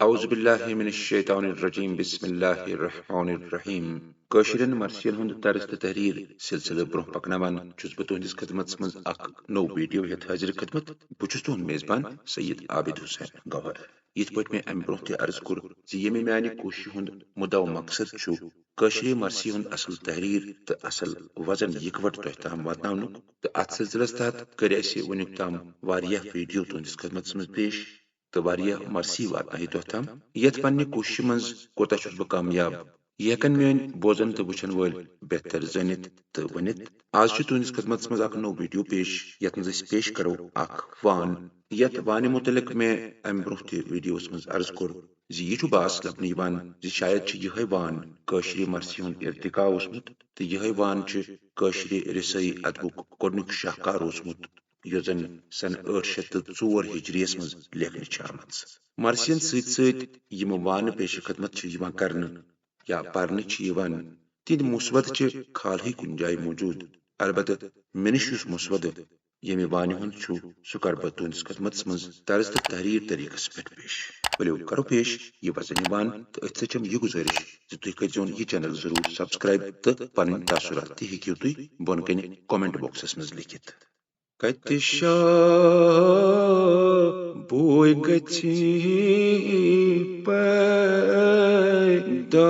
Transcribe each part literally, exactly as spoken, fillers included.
اعوذ باللہ من الشیطان الرجیم، بسم اللہ الرحمن الرحیم۔ کٲشرٮ۪ن مرثین ہُنٛد طرز تہٕ تحریر سلسلہٕ برونٛہہ پکناوان چھُس بہٕ تُہنٛدِس خدمتس منٛز اکھ نوٚو ویڈیو ہٮ۪تھ حٲضِر خدمت۔ بہٕ چھُس تُہنٛد میزبان سید عابد حسین گوہر۔ یِتھ پٲٹھۍ مےٚ امہِ برونٛہہ تہِ عرض کوٚر زِ ییٚمہِ میانہِ کوٗششہِ ہُنٛد مُدعا و مقصد چھُ کٲشرِ مرثی ہُنٛد اصل تحریر تہٕ اصل وزن یکوٹہٕ تۄہہِ تام واتناونُک، تہٕ اتھ سلسلس تحت کٔرۍ اسہِ وُنیُک تام واریاہ ویڈیو تُہنٛدِس خدمتس منٛز پیش۔ تہٕ واریاہ مرثی واتنایہِ تۄہہِ تام۔ یتھ پننہِ کوٗششہِ منٛز کوٗتاہ چھُس بہٕ کامیاب، یہِ ہٮ۪کن میٲنۍ بوزن تہٕ وٕچھن وٲلۍ بہتر زٲنِتھ تہٕ ؤنِتھ۔ آز چھُ تُہنٛدِس خدمتس منٛز اکھ نوٚو ویڈیو پیش، یتھ منٛز أسۍ پیش کرو اکھ وان۔ یتھ وانہِ متعلق مےٚ امہِ برونٛہہ تہِ ویڈیوس منٛز عرض کوٚر زِ یہِ چھُ باس لبنہٕ یِوان زِ شاید چھُ یِہوٚے وان کٲشرِ مرثی ہُنٛد ارتقا اوسمُت، تہٕ یِہوٚے وان چھُ کٲشرِ رسٲیی ادبُک گۄڈنیُک شاہکار اوسمُت، یۄس زن سنہٕ ٲٹھ شیٚتھ تہٕ ژور ہجریَس منٛز لیکھنہٕ چھِ آمٕژ۔ مرثین سۭتۍ سۭتۍ یِم وانہٕ پیش خدمت چھِ یِوان کرنہٕ یا پرنہٕ چھِ یِوان، تِہنٛدۍ مسودٕ چھِ خالہٕے کُنہِ جایہِ موجود۔ البتہٕ مےٚ نِش یُس مسودٕ ییٚمہِ وانہِ ہُنٛد چھُ، سُہ کرٕ بہٕ تُہنٛدِس خدمتس منٛز طرز تہٕ تحریر طریقس پٮ۪ٹھ پیش۔ ؤلِو کرو پیش یہِ وزن وان، تہٕ أتھۍ سۭتۍ چھم یہِ گُزٲرِش زِ تُہۍ کٔرۍزیون یہِ channel ضروٗر subscribe تہٕ پنٕنۍ تاثرات تہِ ہیٚکِو تُہۍ بۄنہٕ کنہِ comment boxس منٛز لیکھِتھ۔ کتہِ شاہ بوے گژھِ پیدا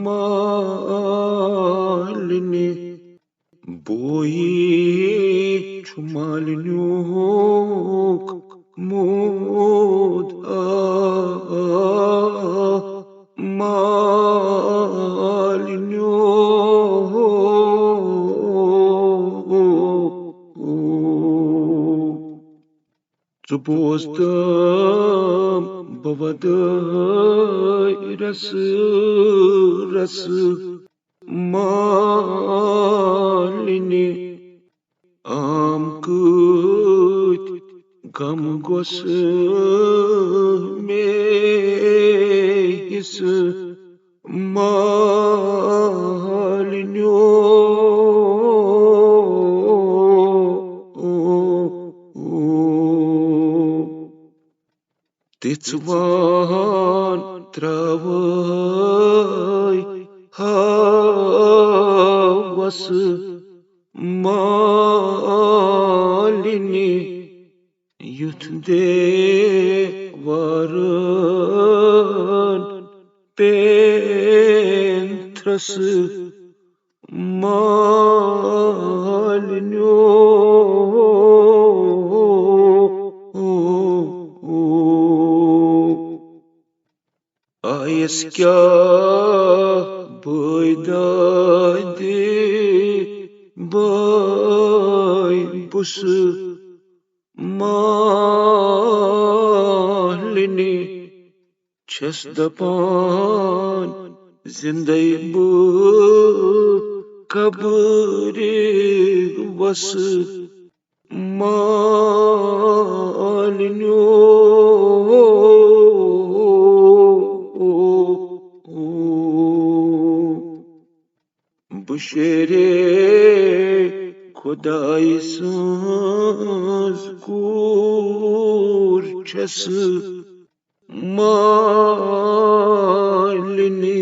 مالنہِ، بوے چھُ مالنیُک مود آ مالنیو۔ ژٕ بوز تہٕ بہٕ ودٕ رس رس مالنہِ۔ عام کۭتۍ غم گوٚژھ مےٚ حصہٕ مالنیو۔ تِژھ وان تراوے ہاوس مالنہِ، یُتھ دیوارن پینتھرس مالنیو۔ آیس کیٛاہ بٲے دادِ بٲے بُسہٕ مالنہِ، چھَس دپان زِندَے بہٕ قبرِ وَسہٕ مالنیو۔ بہٕ شیرے خۄداے سٕنٛز کوٗر چھَس مالنہِ،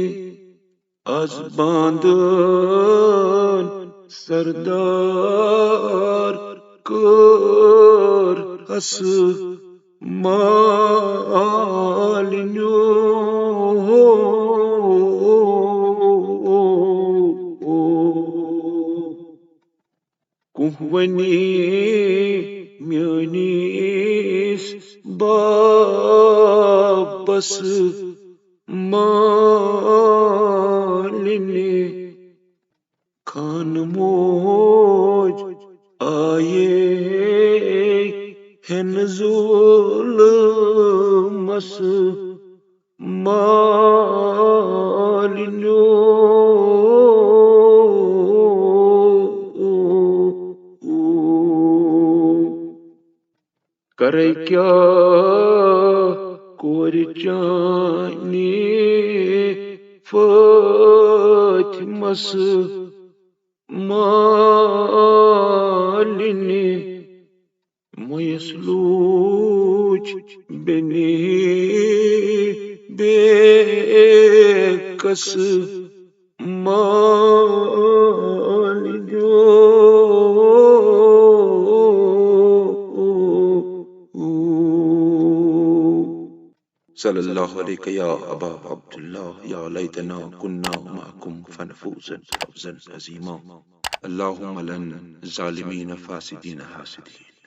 از باندن سردار کٔر ہس مالنیو۔ کوہونی میٲنِس بابس مالنہِ، خانہٕ موج آیے ہٮ۪نہٕ ظُلمس مالنیو۔ کرے کیٛاہ کورِ چانہِ فٲطمس مالنہِ، مۄیس لوٗچ بیٚنہِ کس مال جو۔ صلى الله عليك يا أبا عبد الله، يا ليتنا كنا معكم فنفوز فوزا عظيما. اللهم لن ظالمين فاسدين حاسدين.